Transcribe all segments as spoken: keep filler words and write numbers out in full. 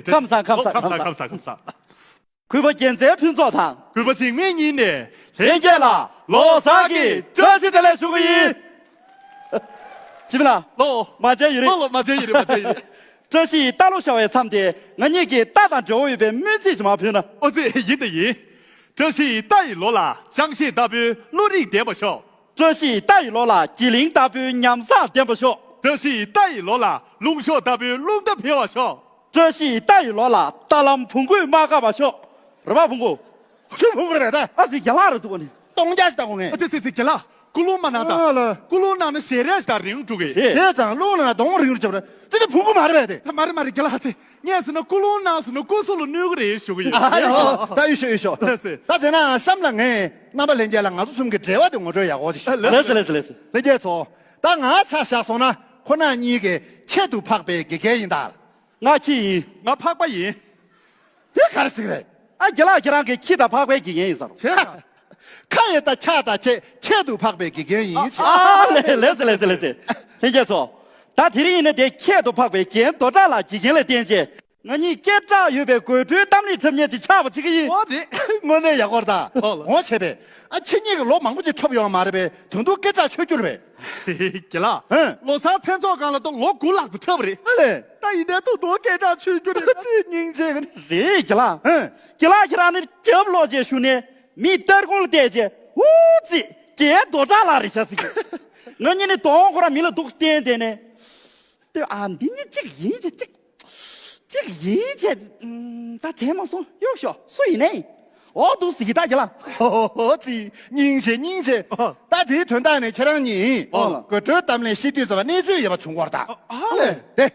ལགས། ཁམས་བཟང་ཁམས་བཟང་ཁམས་བཟང་ཁམས་བཟང་ཁམས་བཟང་། གུས་པ་རྒྱལ་མཚན་ཕུན་ཚོགས་དང་། གུས་པ་འཇིགས་མེད་གཉིས་ནས་ལྷན་རྒྱས་ལ་ལོ་གསར་གྱི་བཀྲ་ཤིས་བདེ་ལེགས་ཞུ་གི་ཡིན། ཅི་མི་ལ། ལོ། མ་བྱས་ཡོད་རེད། ལོ་ལོ་མ་བྱས་ཡོད་རེད་མ་བྱས་ཡོད་རེད། བཀྲ་ཤིས་རྟ་ལོ་ཤར་བའི་མཚམས་དེ་ང་གཉིས་ཀྱི་རྟ་དང་འབྲེལ་བ་ཡོད་པའི་སྨོན་ཚིག་ཅིག་མར་ཕུལ་ན། ཨོ་ཙི་ཡིན་དང་ཡིན། བཀྲ་ཤིས་རྟ་ཡི་ལོ་ལ་ཅང་ཤེས་ལྟ་བུའི་བློ་རིག་ལྡན་པ་ཤོག་བཀྲ་ཤིས་རྟ་ཡི་ལོ་ལ་གྱི་གླིང་ལྟ་བུའི་ཉམས་བཟང་ལྡན་པ་ཤོག་བཀྲ་ཤིས་རྟ་ཡི་ལོ་ལ་རླུང་གཤོག་ལྟ་བུའི་རླུང་རྟ་འཕེལ་བ་ཤོག་བཀྲ་ཤིས་རྟ་ཡི་ལོ་ལ་རྟ་ལམ་བོང་གུས་མ་བཀག་པ་ཤོག་རེད་པ། བོང་གུ། ཆུ་བོང་གུ་རེད་པས་ད། ཨ་ཙི་རྒྱ་ལག་རེད་འདུག་ག་ནི། སྟོང་རྒྱ་ཞིག་བཏང་དགོས་ངས། ཨ་ཙི་ཙི་ཙི་རྒྱ་ལག་ཀུ་ལུང་མ་གནང་ད། ཨ་ལ། ཀུ་ལུང་གནང་ན་ཞལ་རས་ཞིག་དང་རིང་འགྲོ་གི། བྱས་ཙང་ཀླུ་ལུང་ན་གདོང་རིང་རུ་བྱེད་པ་རེད། དེ་ནི་བོང་གུ་མ་རེད་པས་དེ། ད་མ་རེད་མ་རེད་རྒྱ་ལག་ཨ་ཙི། ངས་ཟེར་ན་ཀུ་ལུང་གནང་ཟེར་ན་ཀུ་སུ་ལ་གནོད་གི་རེད་ཞུ་གི་ཡོད། ཨ་ཡོ། ད་ཡོད་ཤོག་ཡོད་ཤོག་ལགས་སེ། ད་བྱས་ན་གཤམ་ལ་ངས་རྣམ་པ་ལྷན་རྒྱས་ལ་ང་ཚོ་གསུམ་གྱི་འབྲེལ་བ་དེ་ངོ་སྤྲོད་ཡག་པོ་ཅིག་ཞུ། ལགས་སེ་ལགས་སེ་ལགས་སེ། ལྷན་རྒྱས་ཚོ། ད་ང་ཆ་བཞག་སོང་ན་ཁོ་ན་གཉིས་ཀྱི་ཁྱད་དུ་འཕགས་པའི་དགེ་རྒན་ཡིན་ད། ང་ཁྱི་ཡིན། ང་ཕག་པ་ཡིན། དེ་ག་རེ་ཟེར་གི་རེད། ཨ་རྒན་ལགས་ཁྱེད་རང་གི་ཁྱི་དང་ཕག་པའི་དགེ་རྒན་ཡིན་ཟེར། བྱས་ཙང་། ཁ་ཡི་ད་ཁྱ་དང་ཁྱེད་ཁྱད་དུ་འཕགས་པའི་དགེ་རྒན་ཡིན་ཟེར། ཨ་ལེ་ལེ་ཟེར་ལེ་ཟེར་ལེ་ཟེར། ལྷན་རྒྱས་ཚོ། ད་དེ་རིང་ཡིན་ན་དེ་ཁྱད་དུ་འཕགས་པའི་རྒན་རྡོ་གྲགས་ལགས་དགེ་རྒན་ལ་བསྟེན་བྱས། ང་གཉིས་སྐད་གྲགས་ཡོད་པའི་དགོད་བྲོའི་གཏམ་གླེང་འཁྲབ་མཁན་ཅིག་ཆགས་པ་བྱེད་ཀྱི་ཡིན། ཨོ་རེད། དངོས་གནས་ཡག་པོ་རེད་ད། ཨོ་ལ། ངོ་ཆེ་པས། ཨ་ཁྱེད་གཉིས་ཀྱིས་ལོ་མང་པོ་ཅིག་འཁྲབ་ཡོང་བ་མ་རེད་པས། ད་དུང་སྐད་གྲགས་ཆོད་རྒྱུ་རེད་པས། རྒན་ལགས། ཧན། ལོ་གསར་མཚན་ཚོགས་སྒང་ལ་ད་ལོ་དགུ་ལྷག་ཙམ་འཁྲབ་པ་རེད། ཨ་ལས། ད་ཡིན་ནའི་ད་དུང་སྐད་གྲགས་ཆོད་རྒྱུ་རེད། ཨ་ཙི་སྙིང་རྗེ་གི་རེད་རྒན་ལགས། ཧན། རྒན་ལགས་ཁྱེད་རང་ནི་རྒྱབ་ལོག་བྱས་བཞུགས་ནས་མི་སྟར་ཁུང་ལ་བལྟས་བྱས་འུ་ཙི་རྒན་རྡོ་གྲགས་ལགས་རེད་ཤག་ཟེར་གི། ང་གཉིས་ནི་གདོང་ཁོ་རང་མི་ལ་འདུག་བསྟན་བསྡད་ནས། ལྟོས་ཨ། འདི་གཉིས་གཅིག་ཡིན་གཅིག་གཅིག་གཅིག་ཡིན་བྱས། ཨུམ། ད་དྲན་མ་སོང་། གཡུག་ཞོག་སུ་ཡིན་ནའི། འོ་འདུག་ཟེར་གི་ད་རྒན་ལགས། ཧོ་ཧོ་ཙི། སྙིང་རྗེ་སྙིང་རྗེ། ཨོ། ད་དེའི་དོན་དག་ནི་ཁྱེད་རང་གཉིས། ཨོ། དགོད་བྲོའི་གཏམ་གླེང་བཤད་དུས་ཙམ་པ་གནས་ཚུལ་ཡོད་པ་བྱུང་བར་ད། ཨ་ལས། དེ།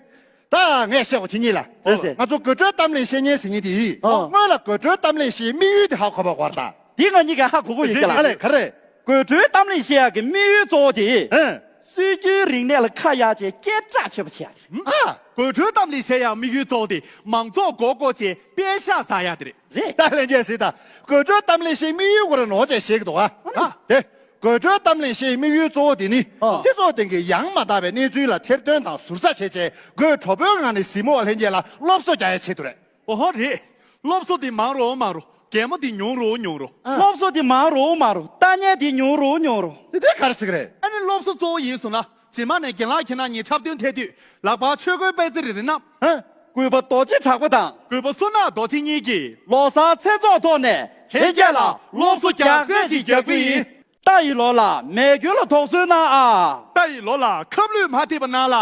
ད་ངས་བཤད་པ་དེ་གཉིས་ལ། ལགས་སེ། ང་ཚོ་དགོད་བྲོའི་གཏམ་གླེང་བཤད་མཁན་ཟེར་མཁན་དེ། ཨོ། སྔོན་ལ་དགོད་བྲོའི་གཏམ་གླེང་བཤད་དམིགས་ཡུལ་དེ་ཧ་གོ་བ་བར་ད། དེ་ང་གཉིས་ཀྱིས་ཧ་གོ་གི་ཡོད་རྒན་ལགས། ཨ་ལས་ག་རེ། དགོད་བྲོའི་གཏམ་གླེང་བཤད་ཡག་གི་དམིགས་ཡུལ་གཙོ་བོ་དེ། ཨེ། སྲོལ་རྒྱུན་རིག་གནས་ལ་ཁ་གཡར་བྱས་སྐད་གྲགས་ཆོད་པ་བྱེད་ཡག་དེ་རེད། ཨ། དགོད་བྲོའི་གཏམ་གླེང་བཤད་ཡག་དམིགས་ཡུལ་གཙོ་བོ་དེ་མང་ཚོགས་མགོ་སྐོར་བྱས་པེ་ཤག་ཟ་ཡག་དེ་རེད། རེད། ད་ལྷན་རྒྱས་གཟིགས་དང་། དགོད་བྲོའི་གཏམ་གླེང་བཤད་དམིགས་ཡུལ་སྐོར་ནོར་བྱས་བཤད་ཀྱི་འདུག་ཨ། ཨ། དེ། དགོད་བྲོའི་གཏམ་གླེང་བཤད་དམིགས་ཡུལ་གཙོ་བོ་དེ་ནི། ཨ། སྤྱི་ཚོགས་སྟེང་གི་ཡང་མ་དག་པའི་གནས་ཚུལ་ལ་ཐེར་འདོན་དང་ཟུར་ཟ་བྱས་བྱས་དགོད་བྲོ་པོའི་ངང་ནས་གཟིགས་མོ་བ་ལྷན་རྒྱས་ལ་སློབ་གསོ་རྒྱག་ཡག་ཆེད་དུ་རེད། ཨོ་ཧོ་རེད། སློབ་གསོ་དེ་མང་རུ་མང་རུ། གད་མོ་དེ་ཉུང་རུ་ཉུང་རུ། ཨ། སློབ་གསོ་དེ་མང་རུ་མང་རུ། ལྟ་ཉན་དེ་ཉུང་རུ་ཉུང་རུ། དེ་དེ་ག་རེ་ཟེར་གི་རེད། ཨ་ནི་སློབ་གསོ་གཙོ་བོ་ཡིན་སོང་ན་རྗེས་མ་ནས་རྒན་ལགས་ཁྱེད་རང་གཉིས་འཁྲབ་སྟོན་ཐད་དུས་ལག་པར་ཆོས་གོས་པད་ཚལ་རེ་རེ་བསྣམས། ཨ། གུས་པ་རྡོ་རྗེ་གྲགས་པ་དང་། གུས་པ་བསོད་ནམས་རྡོ་རྗེ་གཉིས་ཀྱིས། ལོ་གསར་མཚན་ཚོགས་ཐོག་ནས་ལྷན་རྒྱས་ལ་སློབ་གསོ་རྒྱག་རྩལ་ཅིག་རྒྱག་གི་ཡིན། རྟ་ཡི་ལོ་ལ་མེ་སྐྱོན་ལ་དོགས་ཟོན་གནང་ཨ། རྟ་ཡི་ལོ་ལ་ཁབ་ལུད་མ་ཐེབས་པ་གནང་ལ།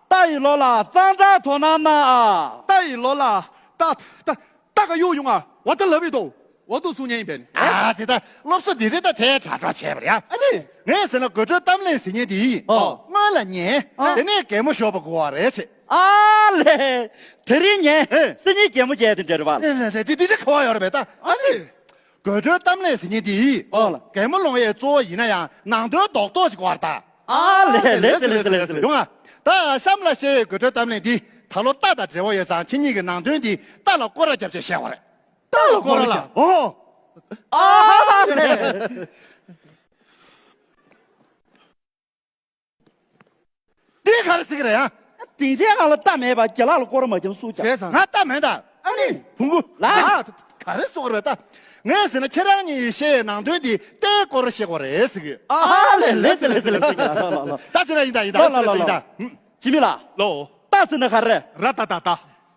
རྟ་ཡི་ལོ་ལ་གཙང་སྦྲ་དོ་སྣང་གནང་ཨ། རྟ་ཡི་ལོ་ལ་རྟ་རྟ་རྟ་ག་གཡུག་ཡོང་ཨ། འོ་ད་ལབ་ཡོད་དོ། འོ་དོ་གསུང་མཁན་ཡིན་པས། ཨ་ཙི་ད་སློབ་གསོ་འདི་རེད་ད་དེ་དྲག་དྲག་བྱས་པ་རེད་ཨ། ཨ་ནི། ངས་ཟེར་ན་དགོད་བྲོའི་གཏམ་གླེང་ཟེར་མཁན་འདི། ཨོ། སྔོན་ལ་ཉན། ཨ། དེ་ནས་གད་མོ་ཤོར་བ་དགོས་པ་རེད་ཟེར། ཨ་ལས། དེ་རིང་ཉན། ཨེ། སང་ཉིན་གད་མོ་བརྒྱབ་དེ་འདྲ་རེད་པ། ལས་ལས་ལས་འདི་འདི་འདྲ་ག་བ་ཡོད་རེད་པས་ད། ཨ་ནི། དགོད་བྲོའི་གཏམ་གླེང་ཟེར་མཁན་འདི། ཨོ་ལ། གད་མོ་སློང་ཡས་གཙོ་བོ་ཡིན་ན་ཡང་ནང་དོན་རྡོག་རྡོག་ཅིག་དགོས་པ་རེད་ད། ཨ་ལས་ལས་ཟེར་ལས་ཟེར་ལས་ཟེར། ཡོང་ཨ། ད་གཤམ་ལ་བཤད་ཡས་དགོད་བྲོའི་གཏམ་གླེང་འདི་ད་ལོ་རྟ་དང་འབྲེལ་བ་ཡོད་ཙང་ཁྱེད་གཉིས་ཀྱི་ནང་དོན་འདི་རྟ་ལ་སྐོར་ར་བརྒྱབ་བྱས་བཤད་པ་རེད། རྟ་ལ་སྐོར་ར་ལ། ཨོ། ཨ་ལས། འདི་ག་རེ་ཟེར་གི་རེད་ཨ། སྡིངས་ཆའི་སྒང་ལ་རྟ་མེད་པ་རྒན་ལགས་ལ་སྐོར་ར་མ་བརྒྱབ་སུ་བྱས། བྱས་ཙང་། ང་རྟ་མེད་ད། ཨ་ནི། བོང་གུ། ལ། ཨ། ག་རེ་ཟེར་གི་རེད་ད། ངས་ཟེར་ན་ཁྱེད་རང་གཉིས་བཤད་ནང་དོན་འདི་ལྟའི་སྐོར་བཤད་དགོས་རེད་ཟེར་གི། ཨ་ལེ་ལེ་ཟེར་ལེ་ཟེར་ལེ་ཟེར་གི། ལ་ལ་ལ་ལ། ད་ཟེར་ན་ཡིན་ད་ཡིན་ད་ལ་ལ་ལ་ཡིན་ད། ལ། ཇི་མི་ལ། ལོ། ད་ཟེར་ན་ག་རེ། ར་ད་ད་ད།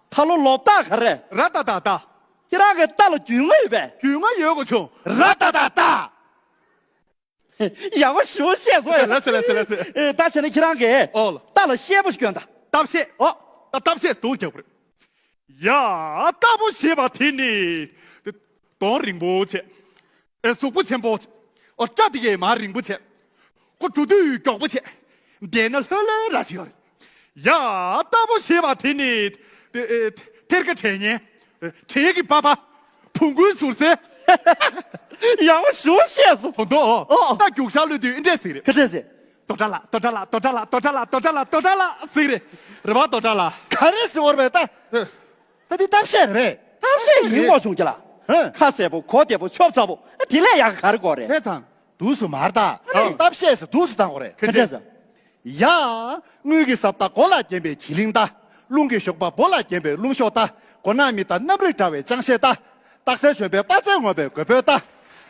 ད་ལོ་ལོ་ད་ག་རེ། ར་ད་ད་ད། ཁྱེད་རང་གི་ད་ལ་རྒྱུས་མངའ་ཡོད་པས། རྒྱུས་མངའ་ཡོད་གོ་ཆུང་། ར་ད་ད་ད། ཡག་པོ་ཞུ་བཤད་སོང་ཡ། ལ་སེ་ལ་སེ་ལ་སེ། ཨེ་ད་བྱས་ན་ཁྱེད་རང་གིས་ཨོ་ལ། ད་ལ་བཤད་པོ་ཞིག་སྐྱོན་ད། ད་བཤད། ཨོ། ད་ད་བཤད་སྡུག་རྒྱག་པ་རེད། ཡ། ལྟ་བུ་ཞེས་པ་དེ་ནི། གདོང་རིང་པོ་བྱས། ཨེ་གཟུགས་པོ་ཆེན་པོ་བྱས། ཨོ་སྐྲ་དེ་གས་མར་རིང་པོ་བྱས། ཁོ་འགྲོ་དུས་མགྱོགས་པོ་བྱས། བསྡད་ན་ལྷོད་ལྷོད་ར་ཞིག་ཡོད་རེད། ཡ། ལྟ་བུ་ཞེས་པ་དེ་ནི། ཨེ་ཨེ་ཐེར་ཀ་དྲན་ཉན། དྲན་གི་པ་པ། བོང་གུའི་ཟུར་ཟེར། ཡག་པོ་ཞུ་བཤད་སོང་། དོ་དོ། ཨོ། ད་རྒྱུག་ཤར་གློད་དུས་འདི་འདྲས་ཟིག་རེད། ག་འདྲས་ཟེར། དོ་ཏྲ་ལ་དོ་ཏྲ་ལ་དོ་ཏྲ་ལ་དོ་ཏྲ་ལ་དོ་ཏྲ་ལ་དོ་ཏྲ་ལ་ཟིག་རེད། རེད་བ་དོ་ཏྲ་ལ། ག་རེ་ཟེར་བ་རེད་པས་ད། ཨེ། ད་འདི་གཏམ་བཤད་རེད་པས། གཏམ་བཤད་ཡིན་གོ་བྱུང་གི་ལ། ཧེ། ཁ་གསལ་པོ་གོ་བདེ་པོ་ཆོབ་ཚ་པོ་དེ་ལས་ཡག་ག་རེ་དགོས་རེད། རེད་དང་། འདུག་སུ་མར་ད། ཨ། གཏམ་བཤད་སུ་འདུག་སུ་བཏང་དགོས་རེད། ག་འདྲས་ཟེར། ཡ། དངུལ་གྱི་ཟབ་རྟ་མགོ་ལ་བརྒྱན་པའི་གྱི་ལིང་རྟ། རླུང་གི་ཞོགས་པ་སྦོ་ལ་བརྒྱན་པའི་རླུང་གཤོག་རྟ། མགོ་ནག་མི་རྟ་རྣམ་རིག་བཀྲ་བའི་ཅང་ཤེས་རྟ། སྟག་སེ་གཞོན་པའི་དཔའ་རྩལ་ངོམས་པའི་རྒོད་པོའི་རྟ།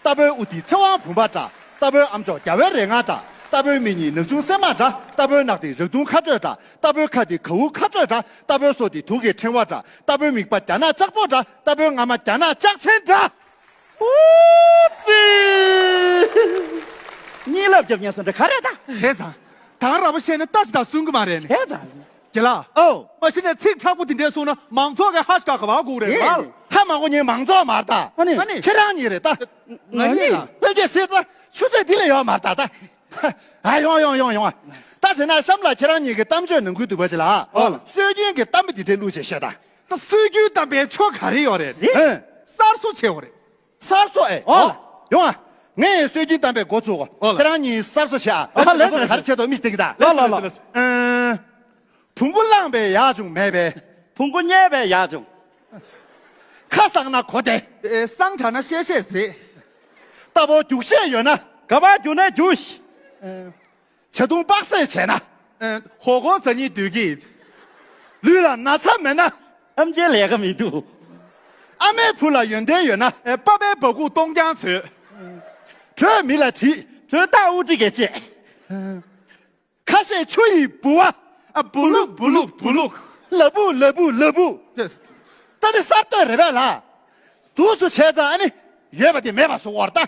རྟ་ཕོའི་དབུ་ཐིག་ཚེ་དབང་བུམ་པ་འདྲ། རྟ་ཕོའི་ཨ་མཆོག་རྒྱལ་བའི་རེ་ལྔ་འདྲ། རྟ་ཕོའི་མིག་གཉིས་ནག་ཆུང་སྲན་མ་འདྲ། རྟ་ཕོའི་རྣག་ཐིག་རག་དུང་ཁ་སྤྲོད་འདྲ། རྟ་ཕོའི་ཁ་ཐིག་གའུ་ཁ་སྤྲོད་འདྲ། རྟ་ཕོའི་སོ་ཐིག་དུག་གི་ཕྲེང་བ་འདྲ། རྟ་ཕོའི་མིག་པ་རྒྱ་ནག་ལྕགས་པོ་འདྲ། རྟ་ཕོའི་རྔ་མ་རྒྱ་ནག་ལྕགས་ཆེན་འདྲ། ཨོ་ཙི། གཉིད་ལབ་རྒྱབ་ཉན་སོང་འདྲ་ག་རེ་ད། བྱས་ཙང་། ད་ག་ར་བ་བཤད་ན་ལྟ་ཅི་ད་གསུང་གི་མ་རེད་ནི། བྱས་ཙང་། རྒན་ལགས། ཨོ། མ་གཞི་ནས་ཚིག་མཁྲེགས་པོ་དེ་འདྲས་གསུང་ན་མང་ཚོགས་ཀྱི་ཧ་ཤ་ག་བ་སྒུག་རེད་ཨེ། ལ། ཧ་མ་གོ་ཉན་མང་ཚོགས་མར་ད། ཨ་ནི། ཨ་ནི། ཁྱེད་རང་གཉིས་རེད་ད། ང་གཉིས་ལ། ལྷན་རྒྱས་སྲིད་ད་ཆུ་ཚོད་འདི་ལས་ཡོད་མར་ད་ད། ཨ་ཡོང་ཡོང་ཡོང་ཡོང་། ད་བྱས་ན་གཤམ་ལ་ཁྱེད་རང་གཉིས་ཀྱི་གཏམ་བརྗོད་ནང་ཁུལ་འདུག་པ་ཅི་ལ། ཨོ་ལ། སྲོལ་རྒྱུན་གྱི་གཏམ་དཔེ་འདི་འདྲས་བླུགས་བྱས་བཤད་ད། ད་སྲོལ་རྒྱུན་གཏམ་དཔེ་ཆོ་ག་རེ་ཡོད་རེད། ཨེ། གསར་བཟོ་བྱས་པ་རེད། གསར་བཟོ་ཨེ། ཨོ། ཡོང་ཨ། ངས་སྲོལ་རྒྱུན་གཏམ་དཔེ་འགོ་ཚུགས། ཨོ་ལ། ཁྱེད་རང་གཉིས་གསར་བཟོ་བྱས་ཨ། ཨ་ལེ་ལེ། ག་རེ་བྱེད་དོ་མི་སྟེང་གི་ད། ལ་ལ་ལ། ཨེ། བོང་བུ་བླངས་པས་ཡག་བྱུང་མེད་པས། བོང་བུ་བསྙལ་བས་ཡག་བྱུང་། ཁ་གསང་ན་གོ་བདེ། ཨེ། གསང་དྲགས་ན་བཤད་བཤད་ཟེར། རྟ་ཕོ་རྒྱུག་ཤེས་ཡོད་ན། ག་པར་རྒྱུག་ནས་རྒྱུགས། ཨེ། བྱ་དུང་པགས་སེ་བྱས་ན། ཨེ། ཧོ་གོ་ཟ་ཉིད་སྡོད་ཀྱི། ལུས་ལ་ན་ཚ་མེད་ན། ཨམ་ཆིའི་ལས་ཀ་མི་འདུག་ཨ་མའི་བུ་ལ་ཡོན་ཏན་ཡོད་ན། ཨེ། པ་ཕའི་སྦ་ཁུག་སྟོང་རྐྱང་བཟོས། དྲོད་མི་ལ་དྲིས། དྲོད་རྟགས་དབུ་ཁྲིད་ཀྱིས་བཅད། ཨེ། ཁ་ཤས་ཆུ་ཡི་ལྦུ་བ། ཨ། སྦུ་ལུག་སྦུ་ལུག་སྦུ་ལུག་ལ་སྦུ་ལ་སྦུ་ལ་སྦུ། ད་དེ་གསར་གཏོད་རེད་པས་ལ། འདུག་སུ་བྱས་ཙང་ཨ་ནི། ཡོད་པ་དེ་མེད་པ་སུ་བོར་ད།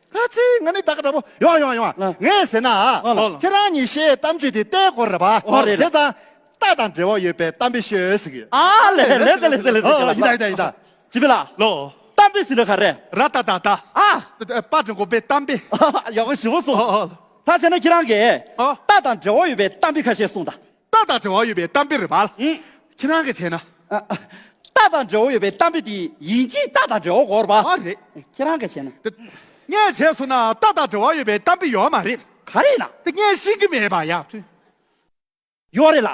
ཨ་ཙི། ང་ནི་ད་ག་འདྲ་པོ། ཡོང་ཡོང་ཡོང་། ལ། ངས་ཟེར་ན། ཨོ་ལ། ཁྱེད་རང་གཉིས་བཤད་གཏམ་བརྗོད་དེ་ལྟའི་སྐོར་རེད་པ། ཨོ་རེད་ལ། བྱས་ཙང་། རྟ་དང་འབྲེལ་བ་ཡོད་པའི་གཏམ་དཔེ་ཤོད་ཟེར་གི། ཨ་ལེ་ལེ་ལེ་ལེ་ལེ་ལེ། ཨོ་ཡིན་ད་ཡིན་ད་ཡིན་ད། ཅི་པི་ལ། ལོ། གཏམ་དཔེ་ཟེར་ན་ག་རེ། ར་ཏ་ཏ་ཏ། ཨ། པ་དང་གོ་པའི་གཏམ་དཔེ། ཡག་པོ་ཞེ་པོ་སོང་། ཨོ་ཨོ། ད་བྱས་ན་ཁྱེད་རང་གིས། ཨོ། རྟ་དང་འབྲེལ་བ་ཡོད་པའི་གཏམ་དཔེ་ཁ་ཤས་གསུངས་དང་། རྟ་དང་འབྲེལ་བ་ཡོད་པའི་གཏམ་དཔེ་རེད་པ། ཨང་། ཁྱེད་རང་གིས་བྱས་ན། ཨ། རྟ་དང་འབྲེལ་བ་ཡོད་པའི་གཏམ་དཔེ་དེ་ཡིན་གཅིག་རྟ་དང་འབྲེལ་བ་དགོས་རེད་པ། ཨ་རེད། ཁྱེད་རང་གིས་བྱས་ན། ངས་བྱས་སོང་ན་རྟ་དང་འབྲེལ་བ་ཡོད་པའི་གཏམ་དཔེ་ཡོད་མ་རེད། ག་རེ་ཡིན་ན། དེ་ངས་ཤེས་ཀྱི་མེད་པ་ཡ། ཡོད་རེད་ལ།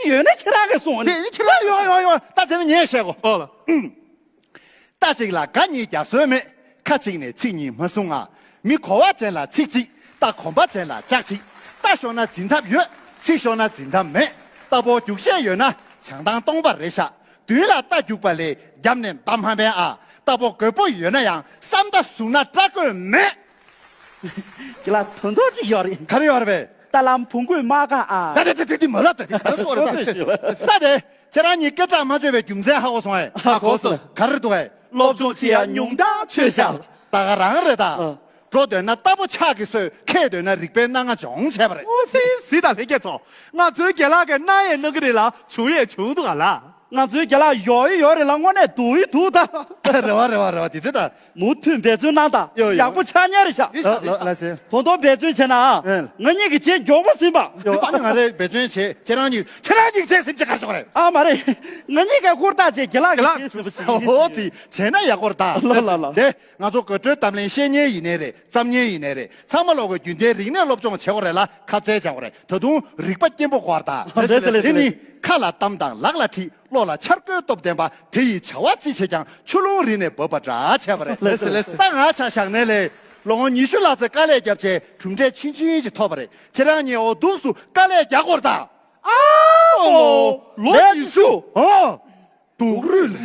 ཡོད་ན་ཁྱེད་རང་གིས་གསུངས་ཨ་ནི། དེ་ཁྱེད་རང་ཡོང་ཡོང་ཡོང་། ད་བྱས་ན་ངས་བཤད་གོ། ཨོ་ལ། རྟ་གཅིག་ལ་སྒ་གཉིས་རྒྱག་སྲོལ་མེད། ཁ་གཅིག་ནས་ཚིག་གཉིས་མ་གསུང་ང་། མི་གོ་བ་ཅན་ལ་ཚིག་གཅིག་རྟ་གོམ་པ་ཅན་ལ་ལྕག་གཅིག་རྟ་ཤོར་ན་འཛིན་ཐབས་ཡོད། ཚིག་ཤོར་ན་འཛིན་ཐབས་མེད། རྟ་ཕོ་རྒྱུག་ཤེས་ཡོད་ན་བྱང་ཐང་སྟོང་པ་རེད་ཤག་མདུན་ལ་རྟ་རྒྱུག་པ་ལས་རྒྱབ་ནས་མདའ་མ་འཕེན་ཨ། རྟ་ཕོ་རྒོད་པོ་ཡོད་ན་ཡང་བསམ་མདའ་བཟུང་ན་སྐྲག་དགོས་མེད། ཁྱེད་ལ་དོན་དག་ཅིག་ཡོད་རེད། ག་རེ་ཡོད་རེད་པས། རྟ་ལམ་བོང་གུས་མ་བཀག་ཨ། ད་དེ་དེ་དེ་དེ་མ་ལབ། ད་དེ་ག་རེ་སོགས་རེད་ད། ད་དེ་ཁྱེད་རང་གཉིས་སྐད་གྲགས་མ་བརྗོད་པའི་རྒྱུ་མཚན་ཧ་གོ་སོང་ཨེ། ཧ་གོ་སོང་། ག་རེ་འདུག་ཨེ། སློབ་སྦྱོང་བྱེད་ཡ་ཉུང་མཐའ་ཆོད་ཤག་ད་ག་རང་རེད་ད། ཨ། འགྲོ་འདོད་ན་རྟ་ཕོ་ཕྱག་གིས་གསོད། འཁྱེར་འདོད་ན་རིག་པའི་སྣ་ལྔ་སྦྱོང་བྱས་པ་རེད། ཨོ་ཙི་ཙི། ད་ལྷན་རྒྱས་ཚོ། ང་ཚོའི་རྒན་ལགས་ཀྱིས་གནང་ཡས་གནང་གི་རེད་ལ་བྱུང་ཡས་བྱུང་འདུག་ག་ལ། ང་ཚོའི་རྒན་ལགས་ཡོད་ཡོད་རེད་ལ་དངོས་གནས་སྡུག་ཡི་སྡུག་ད། རེད་བ་རེད་བ་རེད་བ། དེ་ཚོ་ད། མུ་མཐུད་འབད་བརྩོན་གནང་དང་། ཡོ་ཡོ། ཡག་པོ་ཆགས་ཉེ་རེད་ཤག་ཡེ་ཤག་ཡེ་ཤག་ལ་ལ་སེ། དོན་དུ་འབད་བརྩོན་བྱས་ན་ཨ། ཨེ། ང་གཉིས་ཀྱི་རྗེས་མགྱོགས་པོ་ཟིན་པ། ཡོ། ཨ་ནི་ང་རེ་འབད་བརྩོན་བྱས། ཁྱེད་རང་གཉིས་ཁྱེད་རང་གཉིས་རྗེས་ཟིན་བྱེད་ག་ཆོག་རེད། ཨ་མ་རེད། ང་གཉིས་ཀའི་ཧུར་ཐག་བྱས་རྒན་ལགས་ཀྱི་རྗེས་ཟིན་པ་ཞིག་ཡིན། ཨོ་ཙི། བྱས་ན་ཡག་པོ་རེད་ད། ལ་ལ་ལ། དེ་ང་ཚོ་དགོད་བྲོའི་གཏམ་གླེང་བཤད་མཁན་ཡིན་ནའི་རེད། བརྩམ་མཁན་ཡིན་ནའི་རེད། ཚང་མ་ལོག་གི་རྒྱུན་ལྡན་རིག་གནས་སློབ་སྦྱོང་བྱེད་དགོས་རེད་ལ་ཁ་རྩལ་སྦྱང་དགོས་རེད། ད་དུང་རིག་པ་སྐྱེན་པོ་དགོས་རེད་ད། ལགས་སེ་ལགས་སེ། དེ་ནི་ཁ་ལ་གཏམ་དང་ལག་ལ་ཁྲིད། བློ་ལ་འཆར་སྒོའི་སྟོབས་ལྡན་པ། དེ་ཡི་བྱ་བ་ཅི་བྱེད་ཀྱང་ཆུ་ཀླུང་རི་ནས་འབབ་པ་འདྲ་བྱས་པ་རེད། ལགས་སེ་ལགས་སེ། ད་ང་ཆ་བཞག་ནའི་ལས། ལོ་ངོ་ཉི་ཤུ་ལྷག་ཙམ་དཀའ་ལས་བརྒྱབ་བྱས་གྲུབ་འབྲས་ཆུང་ཆུང་ཞིག་ཐོབ་པ་རེད། ཁྱེད་རང་གཉིས་འོ་འདུག་སུ་དཀའ་ལས་རྒྱག་དགོས་རེད་ད། ཨའོ། ལོ་ཉི་ཤུ། ཨོ། སྡུག་རུས་ལ།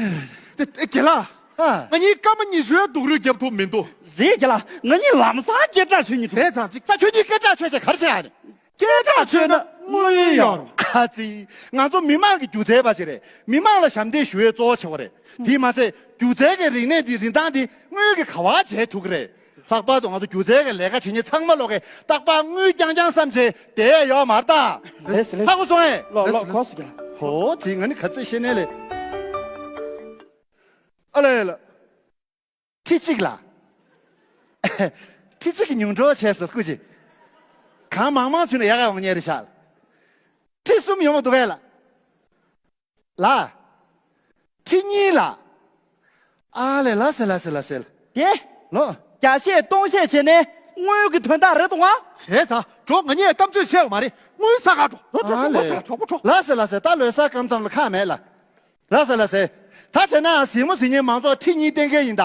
དེ་དེ་རྒན་ལགས། ཨ། ང་གཉིས་སྐར་མ་ཉི་ཤུའི་སྡུག་རུས་རྒྱབ་ཐུབ་མི་འདུག་རེད་རྒན་ལགས། ང་གཉིས་ལམ་སང་སྐད་གྲགས་ཆོད་མི་ཐུབ། བྱས་ཙང་ཅིག་ད་ཁྱོད་གཉིས་སྐད་གྲགས་ཆོད་བྱས་ག་རེ་བྱེད་ཨ་ནི། སྐད་གྲགས་ཆོད་ན་དངུལ་ཡོང་། ཨ་ཙི། ང་ཚོ་མི་མང་གི་སྒྱུ་རྩལ་པ་ཅིག་རེད། མི་མང་ལ་ཞབས་འདེགས་ཞུ་ཡས་གཙོ་བོ་ཆེ་བ་རེད། དེས་མ་ཚད་སྒྱུ་རྩལ་གྱི་རིག་གནས་འདི་རིན་ཐང་འདི་དངུལ་གྱིས་ག་བ་བྱེད་ཐུབ་ཀྱི་རེད། ལྷག་པར་དུ་ང་ཚོ་སྒྱུ་རྩལ་གྱི་ལས་ཀ་བྱེད་མཁན་ཚང་མ་ལོག་གིས་རྟག་པར་དངུལ་རྐྱང་རྐྱང་བསམ་བྱས་བསྡད་ཡས་ཡོད་མ་རེད་ད། ལེས་ལེས། ཧ་གོ་སོང་ངས། ལོ་ལོ་གོ་སོང་ཀྱང་། ཧོ་ཙི། ང་ནི་ག་ཚོད་ཤེས་ནས་ལས། ཨ་ལས་ལ། ཁྲི་གཅིག་ལ། ཁྲི་གཅིག་གི་ཉུང་འགྲོ་བྱས་སོ་སྐུ་མཁྱེན། གང་མང་མང་བྱུང་ན་ཡག་ག་འོང་ཉེ་རེད་ཤག་ཁྲི་གསུམ་ཡོང་བ་འདུག་གས་ལ། ལ། ཁྲི་གཉིས་ལ། ཨ་ལས། ལ་སེ་ལ་སེ་ལ་སེ་ལ། དེ། ལོ། བརྒྱ་བཤད་སྟོང་བཤད་བྱས་ནས་དངུལ་གྱི་དོན་དག་རེད་དོ་ང་། བྱས་ཙང་འགྲོ། ང་གཉིས་གཏམ་བརྗོད་བྱས་ཡོད་མ་རེད། དངུལ་ཟ་ག་འགྲོ། འགྲོ་འགྲོ་ཨ་འགྲོ་ལས། ཟ་གྲོགས་པོ་འགྲོ། ལ་སེ་ལ་སེ། ད་ལོ་གསར་སྐབས་མཚམས་ལ་ཁག་མེད་ལ། ལ་སེ་ལ་སེ། ད་བྱས་ན་གཟིགས་མོ་གཟིགས་མཁན་མང་ཚོགས་ཁྲི་གཉིས་བསྟན་མཁན་ཡིན་ད།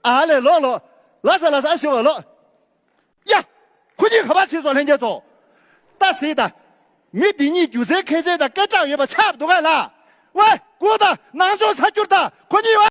ཨ་ལས། ལོ་ལོ། ལ་སེ་ལ་སེ། ཨ་ཞེ་བ་ལོ། ཡ། ཁོ་གཉིས་ག་པར་ཕྱིན་སོང་ལྷན་རྒྱས་ཚོ། ད་གཟིགས་དང་། མི་འདི་གཉིས་སྒྱུ་རྩལ་མཁས་ཅན་དང་སྐད་གྲགས་ཡོད་པ་ཆགས་འདུག་གས་ལ། ཝེ། སྒུག་དང་། ནང་ཆོས་ཚར་གྱུར་དང་། ཁོ་གཉིས།